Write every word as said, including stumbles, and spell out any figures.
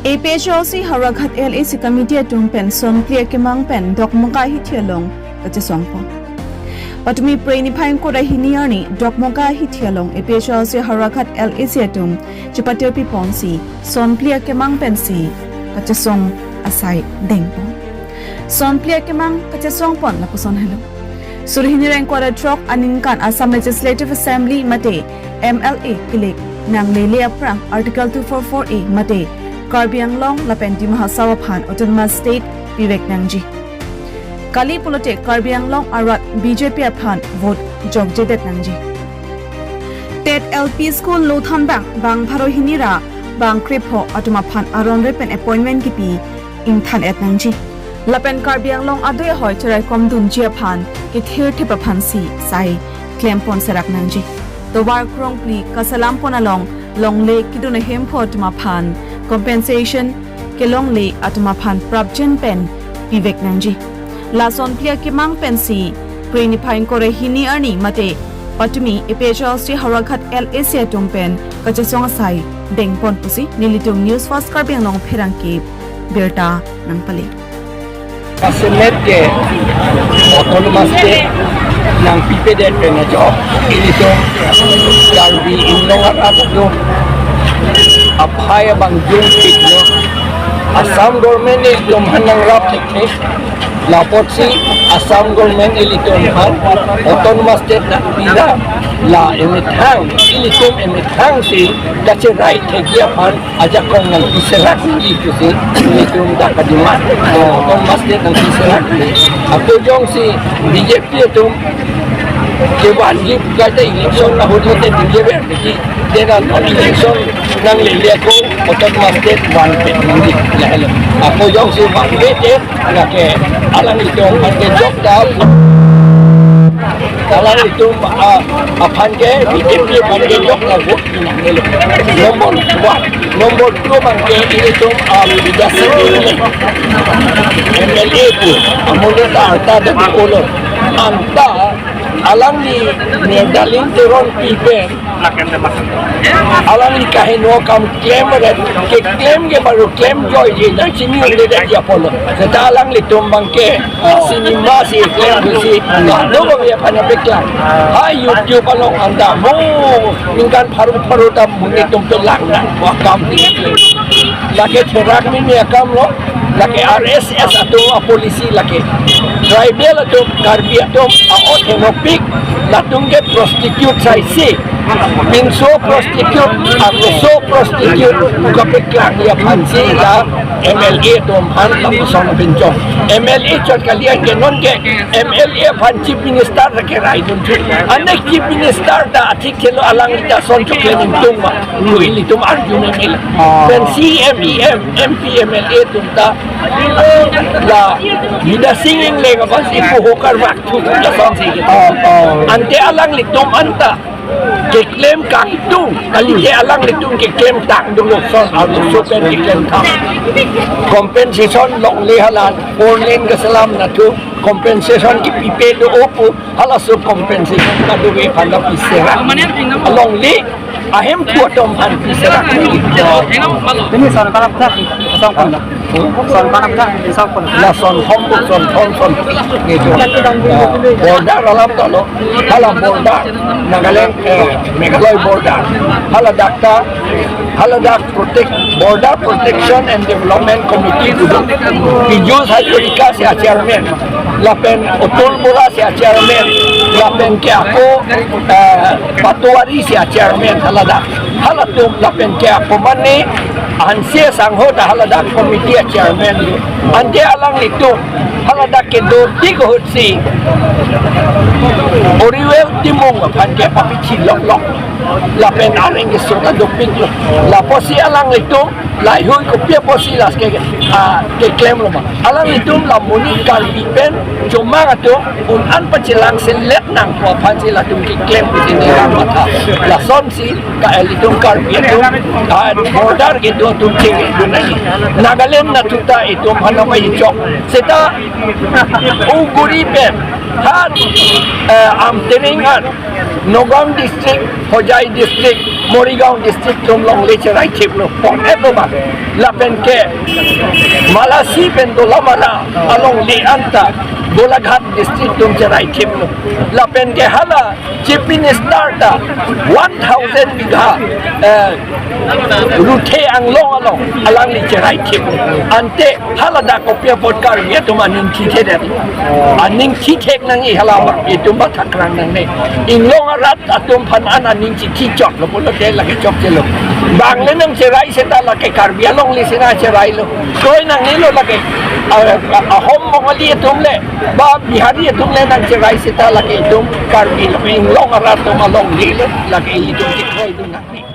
APHLC Howraghat LAC committee atum pen Sonphli akemang pen Dokmoka ahithi along kachesongpon. Patumi Phre niphai ingkoi ra hini arni Dokmoka ahithi along APHLC Howraghat LAC atum chepateo piponsi Sonphli akemang pensi kachesong asai dengpon. Sonphli akemang kachesongpon lapuson helo. Suri hini ra ingkoi ra throk aningkan Assam Legislative Assembly mate MLA kelek nanglele aphrang Article two four four A mate Karbi Anglong lapen Dima Hasao aphan Autonomous State pivek nangji. Kali pulote Karbi Anglong arat BJP aphan vote jokjedet nangji. TET LP School Lothanbang bang pharo hini ra bang krepho atum aphan aron re pen appointment kipi ingthan-et nangji. Lapen Karbi Anglong adui ahoi cheraikomdunji aphan kethirthip aphansi sai klempon serak nangji. Tovar krongphli kasalampon along longle kedun ahemphu atum aphan compensation, kelongle atum aphan prapjin pen pivek nangji. La Sonphli akemang pensi Phre niphai ingkoi ra hini arni mate patumi APHLC Howraghat LAC atum pen kachesong asai dengpon pusi nelitum News First Karbi Anglong pherangke birta nangpale. Asemet ke Autonomous State nangpipedet pen ajok ilitum Karbi Anglong arat atum aphai abang jungpiklo. Assam government ilitum aphan nangrap thekthe. Lapotsi Assam government ilitum aphan Autonomous State nangpi ra, la emethang, ilitum emethangsi kacherai thekji aphan ajakong nangpiserak nangji pusi ilitum dak kademand. Autonomous State nangpiserak nangji. Ako jongsi BJP atum kevanji pu kaita election ahut lote dingjever nangji. Dena non election nanglele ako Autonomous State vanpet nangji. Lahelo. Ako jongsi vanpet te, lake alanglitum aphan ke jok ta, alanglitum, ah, aphan ke BJP aphan ke jok ta vote nanglo. Number one. Number two abang ke ilitum, ah, Bidya Sing Engleng, MLA pu, amulya ta arta dan olo. Anta alangli Nidaling Teronpi pen alangli kaheno akam klemret, keklem ke baru klemjoiji, nangchini un'edetji apotlo. Seta alanglitum abang ke, ah, cinema si klemsi, do abang ya aphan paklang. Ha YouTube along anta mo ningkan pharo pharo ta monit atum pelang nang, wa akam di. Lake therak mimi akamlo, lake RSS atum apolicy lake. Tribal atum, Karbi atum, a-ot henopik, latum ke prostitute saisi. Pinso prostitute, akoso prostitute, kapaklang ya aphansi la MLA atum aphan lapuson pinchong. MLA chot kalian ke non ke MLA aphan Chief Minister ta keraidun thu. Anek Chief Minister ta athik thelo alangli ta ason choklem ingtung ma. Ilitum arju nangji. Ah. Pen CEM, EM, MP, MLA atum ta la Bidya Sing Engleng aphansi pu hokar vak thu lasonsi. Ah, ah. Ante alanglitum anta keklem kangtung, kalite alanglitum keklem tangdunlo, son arloso pen keklem tang. Compensation longle, hala four lane kaselam nathu compensation kipipe do-o pu, halaso compensation kadokave aphan ta piserak. Alongle ahemphu atum aphan piserak. Pini son kanap dak, son kanap dak. Son kanap dak, son kanap. La son thom, son thom, son. Nelitum, ah, border alam ta lo. Hala border, Nagaland, eh, Meghalaya border. Hala dak ta, hala dak protect, Border Protection and Development Committee kedo. Pijul Hazarika si a-chairman, lapen Atul Bora si a-chairman, lapen ke ako, eh, Patwari si a-chairman, haladak. Halatum lapen ke ako mane Hanse Sangho ta haladak committee a-chairman do. Ante alanglitum haladak kedo tik ahutsi Oriwel Timung aphan ke papichi loklok. Lapen areng keso ta dopiklo. Lapusi alanglitum laheihui kopi apotsi lasi ke, ah, keklemlo ma. Alanglitum la monit Karbi pen chomang atum un-an pachelangselet nangpo aphansi latum keklem pusi neli ram matha. Lasonsi ka ilitum Karbi atum, ah, border kedo atum chingki dun nangji. Nagaland nathu ta itum aphan nangpaichok. Seta Uguri pen Ha, eh, Amtering an, Nagaon district, Hojai district, Morigaon district atum alongle cherai thiplo, pon-et lo ba. Lapen ke Malasi pen Dolamara alongle anta Golaghat district atum cherai thiplo. Lapen ke hala Chief Minister ta one thousand bigha, eh, ruthe anglong along alangli cherai thip. Ante haladak kopi apot Karbi atum aning thithe det. Aning thithek nangji hala itum ba thakrang nangne. Inglong arat atum aphan an aning chithi chotlo pulote lake chokchelo. Bang le nangcherai seta lake Karbi alongle si nangcherailo. Kroi nangnelo lake, ah, ah, Ahom Bongali atum le, ba Bihari atum le nangcherai seta lake itum Karbi lo, inglong arat atum alongle lo, lake itum chekroidun nangne.